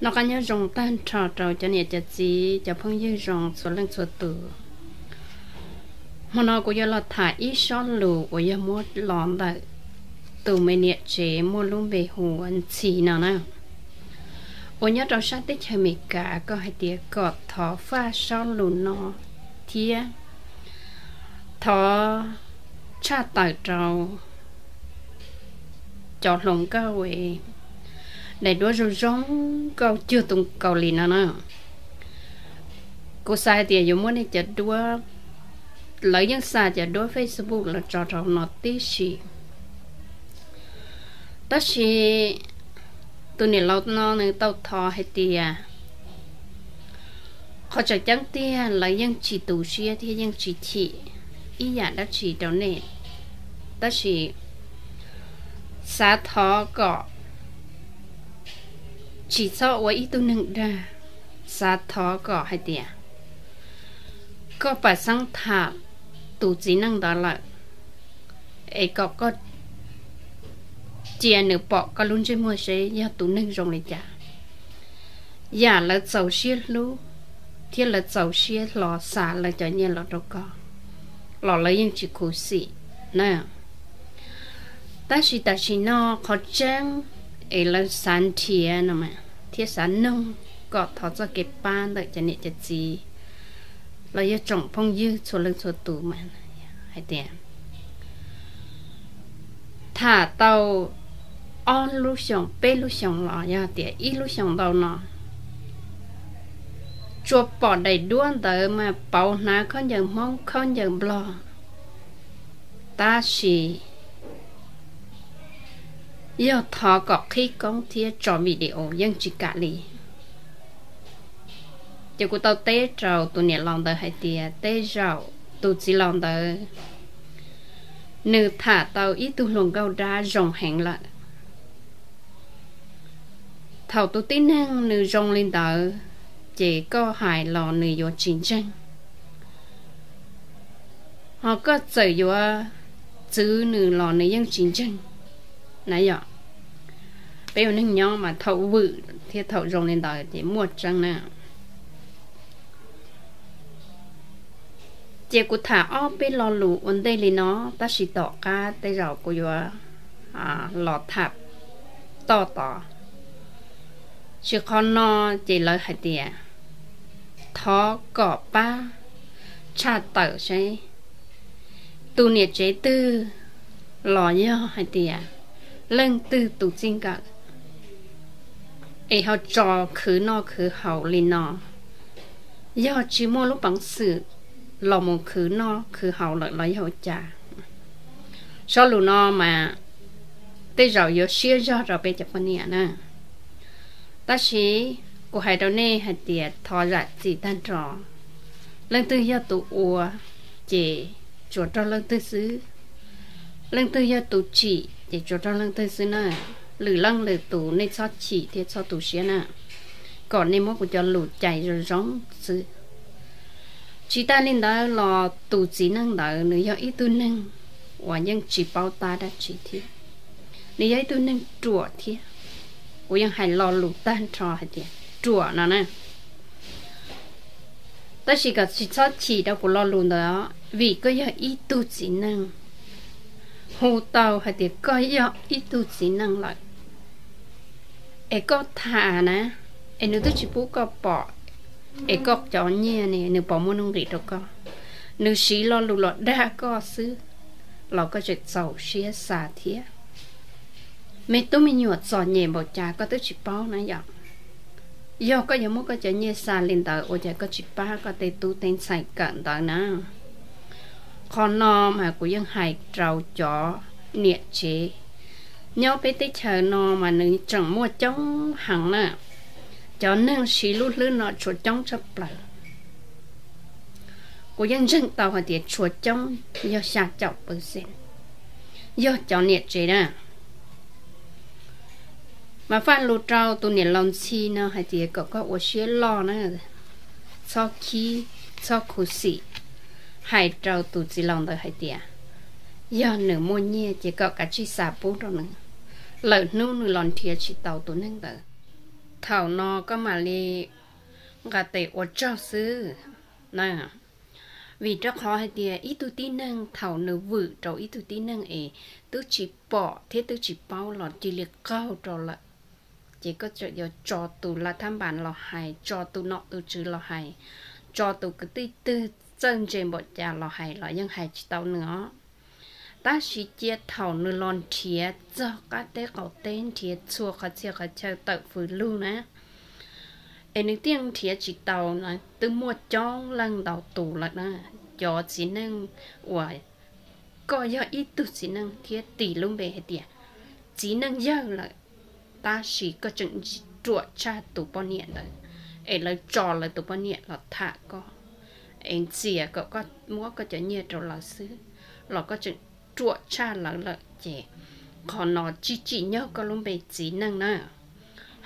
Noj qab nyob zoo tag nrho rau cov niam cov txiv cov phooj ywg zoo txhua leej txhua tus. Hmo no kuv yuav los tham ib sob lus uas yog muab los ntawm tus me niam tsev muaj lub npe hu ua Ntxhi no na, uas nyob rau sab teb chaws Amelikas, koj hais tias kom thov faj sob lus no thiab thov tshaj tawm rau cov hluas nkauj daim duab zoo zoo nkauj cuag tus Kaus Lim no na. Kuv xav hais tias yuav muab nej cov duab, lawv yeej xa cov duab Facebook los tso rau no tib si. Tab sis tus niam laus no nws tau thov hais tias qhov tseem ceeb tiag lawv yeej tsis tu siab thiab yeej tsis chim ib yam dab tsi rau nej. Tab sis xav thov kom tsis txhob ua ib tug neeg dag. Xav thov kom hais tias koj pam xeeb tham tus txiv neej ntawd lawm, es kom koj cia nws pom koj lub ntsej muag seb yog tus neeg zoo li cas. Yam lawv txaus siab hlub thiab lawv txaus siab hlo xa lawv cov nyiaj los rau koj los lawv yeej tsis khuv xim na. Tab sis tam sim no qhov tseeb es lawv xav nrhiav no thiab xav nug kom thov txoj kev pab ntawm cov niam cov txiv los yog tsoom phooj ywg txhua leej txhua tus mas hais tias tham tau ob lub xyoos peb lub xyoos los yog tias ib lub xyoos ntau no, tsuas pom daim duab ntawd mas pauv hnav khaub ncaws Hmoob khaub ncaws Nplog, tab sis yog thov kom qhib koob thiab tso video yeej tsis kam li. Ces kuv tau teb rau tus niam laus ntawd hais tias tej zaum tus txiv laus ntawd nws tham tau ib tug hluas nkauj dab zoo heev lawm. Thaum tus tib neeg nws zoo li ntawd, ces koj hais los nws yuav tsis ntseeg, ho koj txawm yuav txwv nws los nws yeej tsis ntseeg na yom. Peb ua neeg nyob mas thaum vwm thiab thaum zoo li ntawd ces muaj tseeb na. Ces kuv tham ob peb lo lus ua ntej li no, tab sis tom qab tej zaum kuv yuav los tham toj tod. Tsis qhov no ces lawv hais tias thov kom pab tshaj tawm seb tus niam tsev twg los yog hais tias leej twg tus txij nkawm es ho tso khwv noj khwv haus li no, yog tsis muaj lub peev xwm los mus khwv noj khwv haus lawm los yog ua cas. Sob lus no mas tej zaum yuav siab zog rau peb cov poj niam na. Tab sis kuv hais rau nej hais tias thov zam txim tag nrho. Leej twg yog tus ua ces tsuas raug leej twg xwb. Leej twg yog tus chim ces tsuas raug leej twg xwb na. Lwm leej lwm tus nej txhob chim thiab txhob tu siab na. Kom nej muab kuv cov lus cais zoo zoo xwb. Tsis tas li ntawd los tus txiv neej ntawd nws yog ib tug neeg uas yeej tsis paub tab dab tsi thiab, nws yog ib tug neeg ruam thiab. Kuv yeej hais lo lus tag nrho hais tias ruam no na. Tab sis kom tsis txhob chim rau kuv lo lus ntawd, vim koj yog ib tug txiv neej, hu tau hais tias koj yog ib tug txiv neej lawm, es koj tham na, es nws twb tsis pub koj pom, es koj cov nyiaj ne nws puas muaj nuj nqis rau koj? Nws siv lo lus los dag koj xwb los koj tseem txaus siab xa thiab. Me tub me nyuam txom nyem npaum cas koj twb tsis paub na yom. Yog koj yuav muab koj cov nyiaj xa li ntawd ua cas koj tsis pab koj tej tub tej ntxhais kawm ntawv na? Qhov no mas kuv yeej hais rau cov niam tsev nyob peb teb chaws no mas nws tseem muaj coob heev na. Cov neeg siv lub hlwb no tshuav coob tshaj plaws. Kuv yeej ntseeg tau hais tias tshuav coob yog xya caum pawv xees yog cov niam tsev na. Mas faj lus rau tus niam laus Ntxhi no hais tias kom koj ua siab loj na, txhob khib, txhob khuv xim. Hais rau tus txiv laus ntawd hais tias yog nws muaj nyiaj ces kom kav tsij xa pub rau nws, lwm hnub nws los nrhiav tsis tau tus neeg ntawd. Thaum no koj mam li nqa tes ua tsaug xwb na. Vim rau qhov hais tias ib tug tib neeg thaum nws vwm rau ib tug tib neeg es twb tsis pom thiab twb tsis paub los cia li qaug rau lawm, ces koj tseem yuav tso tus lav thab npas los hais, tso tus nom tus tswv los hais, tso tus kwv tij twg txawj ntse npaum cas los hais los yeej hais tsis tau nws os. Tab sis cia thaum nws los nrhiav txog qab teb qaum teb, nrhiav txhua qhov txhia qhov chaw tawm fws lug na, es nws thiaj nrhiav tsis tau na, twb muaj coob leej ntau tus lawm na. Cov txiv neej uas koj yog ib tug txiv neej thiab tis lub npe hais tias txiv neej yawg lawm, tab sis koj tseem ruam tshaj tus poj niam ntawd, es lawv tso lawv tus poj niam los tham koj, es ntxias kom koj muab koj cov nyiaj rau lawv xwb, los koj tseem ruam tshaj lawv lawm ces qhov no tsis tsim nyog koj lub npe txiv neej na.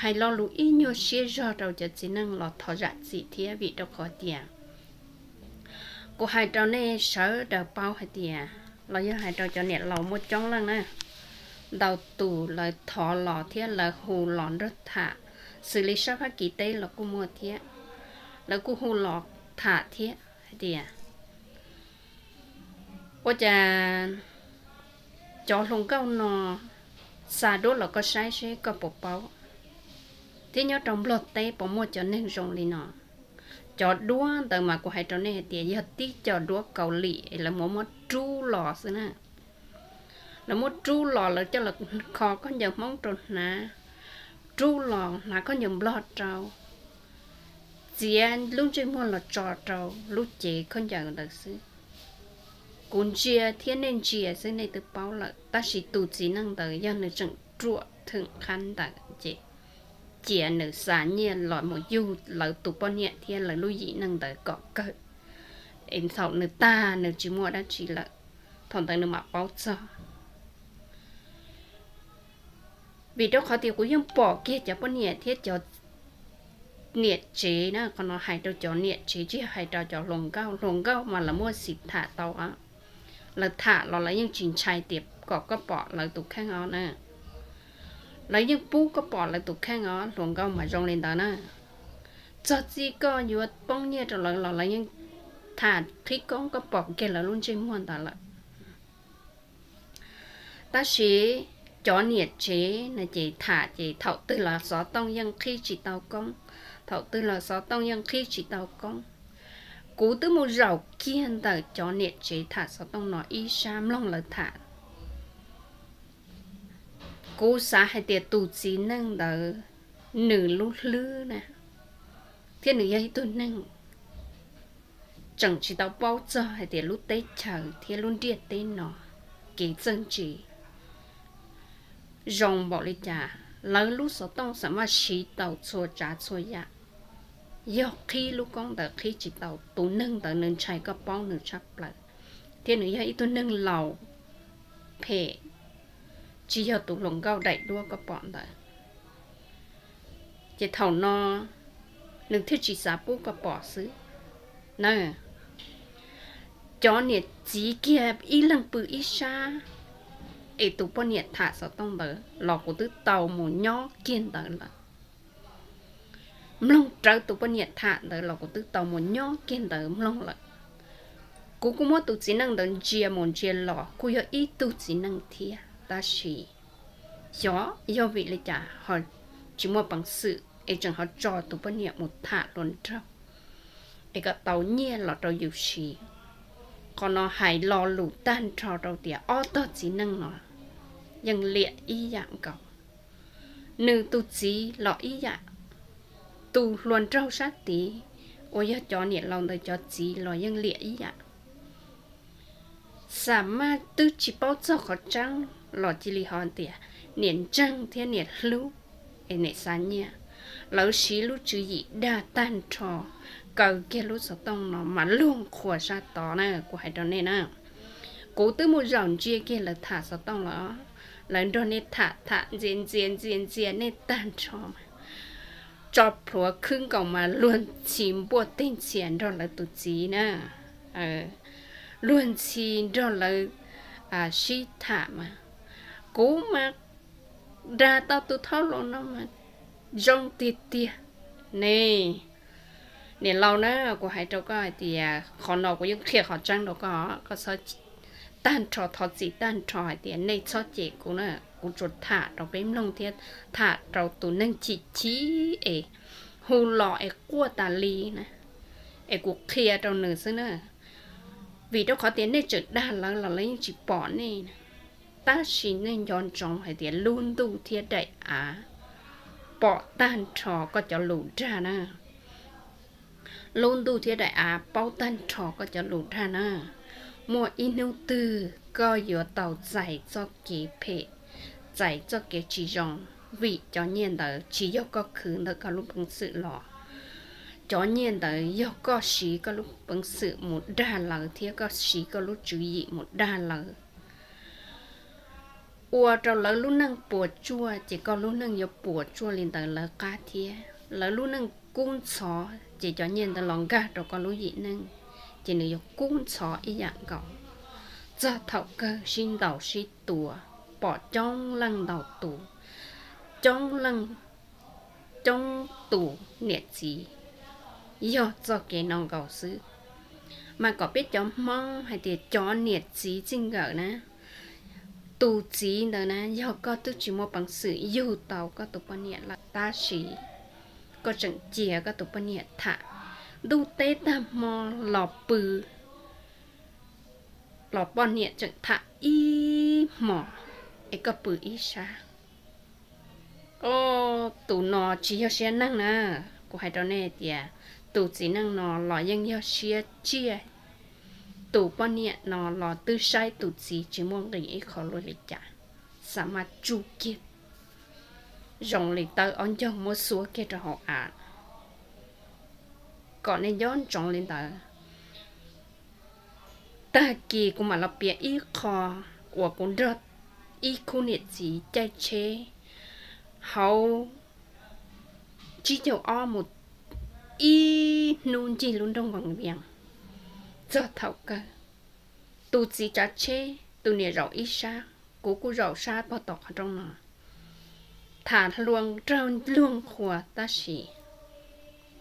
Hais lo lus ib nyuag siab zog rau cov txiv neej los thov zam txim thiab, vim rau qhov tias kuv hais rau nej sawv daws paub hais tias, los yog hais rau cov niam laus muaj coob leej na, ntau tus lawv thov los thiab lawv hu los nrog tham, xws li sab Fab Kis teb los kuj muaj thiab, lawv kuj hu los tham thiab hais tias, ua cas cov hluas nkauj no xa duab los koj saib seb koj puas paub, thiab nyob rau Nplog teb puas muaj cov neeg zoo li no. Cov duab ntawd mas kuv hais rau nej hais tias yog tib co duab Kaus Lim es lawv muab muab rub los xwb na. Lawv muab rub los, lawv coj los kho khaub ncaws Hmoob rau hnav, rub los hnav khaub ncaws Nplog rau, txiav lub ntsej muag los tso rau lub cev khaub ncaws ntawd xwb. Kuv ntsia thiab nej ntsia xwb nej twb paub lawm, tab sis tus txiv neej ntawd yog nws tseem ruam thwm qhab ntawd ces cia nws xa nyiaj los mus yug lawv tus poj niam thiab lawv lub yim neej ntawd kom kawg, es thaum nws tag nws tsis muaj dab tsi lawm, thaum ntawd nws mam paub txog. Vim rau qhov tias kuv yeej pom kiag cov poj niam thiab cov niam tsev na, qhov no hais rau cov niam tsev tsis yog hais rau cov hluas nkauj. Hluas nkauj mas lawv muaj xim tham tau, lawv tham los lawv yeej tsis ntshai tias kom koj pom lawv tus kheej os na. Lawv yeej pub koj pom lawv tus kheej os, hluas nkauj mas zoo li ntawd na. Txog txij koj yuav poob nyiaj rau lawv los lawv yeej tham qhib koob koj pom kiag lawv lub ntsej muag ntawd lawm. Tab sis cov niam tsev no ces tham ces thaum twg los xov tooj yeej qhib tsis tau koob, thaum twg los xov tooj yeej qhib tsis tau koob. Kuv twb mus zaum kiag ntawm cov niam tsev tham xov tooj no ib sab mloog lawv tham. Kuv xav hais tias tus txiv neej ntawd nws lub hlwb na, thiab nws yog ib tug neeg tseem tsis tau paub txog hais tias lub teb chaws thiab lub ntiaj teb no kev txawj ntse zoo npaum li cas, lawv lub xov tooj xam maj siv tau txhua tsav txhua yam. Yog qhib lub koob ntawd qhib tsis tau, tus neeg ntawd nws ntshai koj paub nws tshaj plaws, thiab nws yog ib tug neeg laus phem, tsis yog tus hluas nkauj daim duab koj pom ntawd. Ces thaum no nws thiaj tsis xav pub koj pom xwb na. Cov niam txiv kiag ib leeg pw ib sab, es tus poj niam tham xov tooj ntawd los kuv twb tau mus nyob kiag ntawd lawm. Mloog rawv tus poj niam tham ntawd los kuv twb tau mus nyob kiag ntawd mloog lawm. Kuv kuj muab tus txiv neej ntawd ntsia mus ntsia los kuj yog ib tug txiv neej thiab, tab sis xyov yog vim li cas ho tsis muaj peev xwm es tseem ho tso tus poj niam mus tham hluas nraug es kom tau nyiaj los rau yus siv. Qhov no hais lo lus tag nrho rau tias ob tog txiv neej no yeej liam ib yam nkaus. Nws tus txiv los ib yam, tus hluas nraug sab tid uas yog cov niam laus ntawd cov txiv los yeej liam ib yam. Xam maj twb tsis paub txog qhov tseeb los cia li ho tias niam ntseeg thiab niam hlub es niam xa nyiaj. Lawv siv lub tswv yim dag tag nrho, kaw kiag lub xov tooj no mas luag qhuas sab tod na, kuv hais rau nej na. Kuv twb mus zaum ntsia kiag lawv tham xov tooj los, lawv nrog nej tham tham ntxias ntxias ntxias ntxias nej tag nrho mas tso plhuav khwb nkaus mas luag ntxhi npuaj teg ntxhias nrog lawv tus txiv na, luag ntxhi nrog lawv sib tham mas. Kuv mas dag tau tus thauj los no mas Zoo tiag tiag ne. Niam laus na, kuv hais rau koj hais tias qhov no kuv yeej qhia qhov tseeb rau koj, koj txhob, tag nrho thov txim tag nrho hais tias nej txhob cem kuv na, kuv tsuas tham rau peb mloog thiab tham rau tus neeg chim chim es hu los es quaj tas li na, es kuv qhia rau nws xwb na. Vim rau qhov tias nej tseem dag lawv los lawv yeej tsis pom nej na. Tab sis nej nco ntsoov hais tias lub ntuj thiab daim av pom tag nrho koj cov lus dag na. Lub ntuj thiab daim av paub tag nrho koj cov lus dag na. Muaj ib hnub twg koj yuav tau txais txoj kev phem, txais txoj kev tsis zoo, vim cov nyiaj ntawd tsis yog koj khwv ntawm koj lub peev xwm los. Cov nyiaj ntawd yog koj siv koj lub peev xwm mus dag lawv thiab koj siv koj lub tswv yim mus dag lawv, ua rau lawv lub neej puas tsuaj, ces koj lub neej yuav puas tsuaj li ntawd lawv qab thiab. Lawv lub neej kub ntxhov, ces cov nyiaj ntawd los nkag rau koj lub yim neej, ces nws yuav kub ntxhov ib yam nkaus. Txog thaum kawg sib ntaus sib tua, pom coob leej ntau tus, coob leej, coob tus niam txiv yog txoj kev no nkaus xwb. Mas kom peb cov Hmoob hais tias cov niam txiv txij nkawm na, tus txiv ntawd na yog koj twb tsis muaj peev xwm yug tau koj tus poj niam lawm tab sis koj tseem cia koj tus poj niam tham, ntuj teb tag hmo los pw, los poj niam tseem tham ib hmos, es koj pw ib sab. Tus no tsis yog siab neeg na, kuv hais rau nej tias tus txiv neej no los yeej yog siab tsiaj, tus poj niam no los twb saib tus txiv tsis muaj nqis ib qho luaj li cas, xa maj tsuj kiag zoo li tawb ob ncaug muab xuab kiag rau hauv av. Kom nej nco ntsoov li ntawd. Tag kis kuv mam los piav ib qho uas kuv nrog ib khub niam txiv caij tsheb hauv tsib caug ob mus ib hnub ncig lub nroog Vaj Vias. Txog thaum kawg, tus txiv tsav tsheb, tus niam zaum ib sab, kuv kuj zaum sab pog tom qhov rooj no, tham hluas nraug luag qhuas tab sis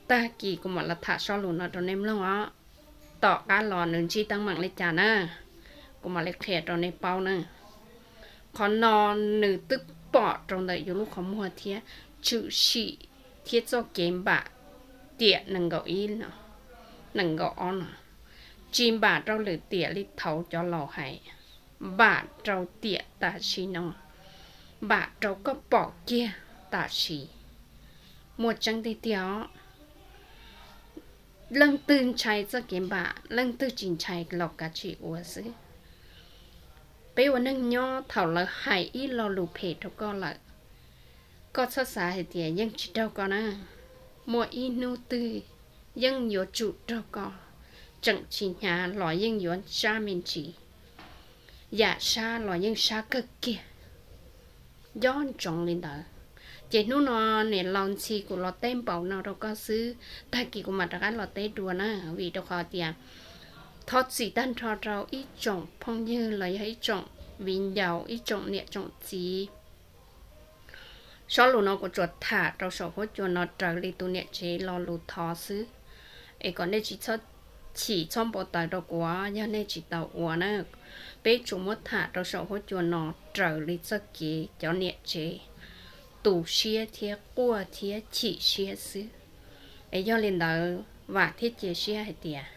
tag kis kuv mam los tham sob lus no rau nej mloog os. Tom qab los nws ntsib teeb meem li cas na, kuv mam li qhia rau nej paub na. Qhov no nws twb pom rau ntawm yus lub qhov muag thiab tshwm sim thiab txoj kev npam tiam nees nkaum ib no, nees nkaum ob no, tsis npam rau lwm tiam li thaud cov laus hais, npam rau tiam tam sim no, npam rau koj pom kiag tam sim. Muaj tseeb tiag tiag os. Leej twg ntshai txoj kev npam, leej twg tsis ntshai los kav tsij ua xwb. Peb ua neeg nyob thaum lawv hais ib lo lus phem rau koj lawm, koj txhob xav hais tias yeej tsis raug koj na. Muaj ib hnub twg yeej yuav tsum raug koj, tseem tsis hnyav los yeej yuav sab me ntsis, yam sab los yeej sab kawg kiag. Nco ntsoov li ntawd. Ces hnub no niam laus Ntxhi kuv los teb npaum no rau koj xwb, tag kis kuv mam rov qab los teb dua na, vim rau qhov tias thov txim tag nrho rau ib tsoom phooj ywg los yog ib tsoom viv ncaus, ib tsoom niam tsoom txiv. Sob lus no kuv tsuas tham rau saum huab cua no raws li tus niam tsev lo lus thov xwb, es kom nej tsis txhob chim txhob npau taws rau kuv yog nej tsis tau ua na. Peb tsuas muab tham rau saum huab cua no raws li txoj kev cov niam tsev tu siab thiab quaj thiab chim siab xwb. Es yog li ntawd vam thiab cia siab hais tias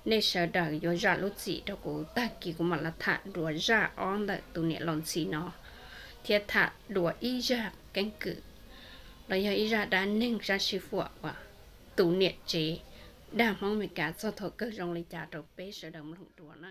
nej sawv daws yuav zam lub txim rau kuv, tag kis kuv mam los tham dua zaj ob ntawm tus niam laus Ntxhi no, thiab tham dua ib zaj keeb kwm los yog ib zaj dab neeg sab sib huam uas tus niam tsev dag Hmoob Meskas txog thaum kawg zoo li cas rau peb sawv daws mloog dua na.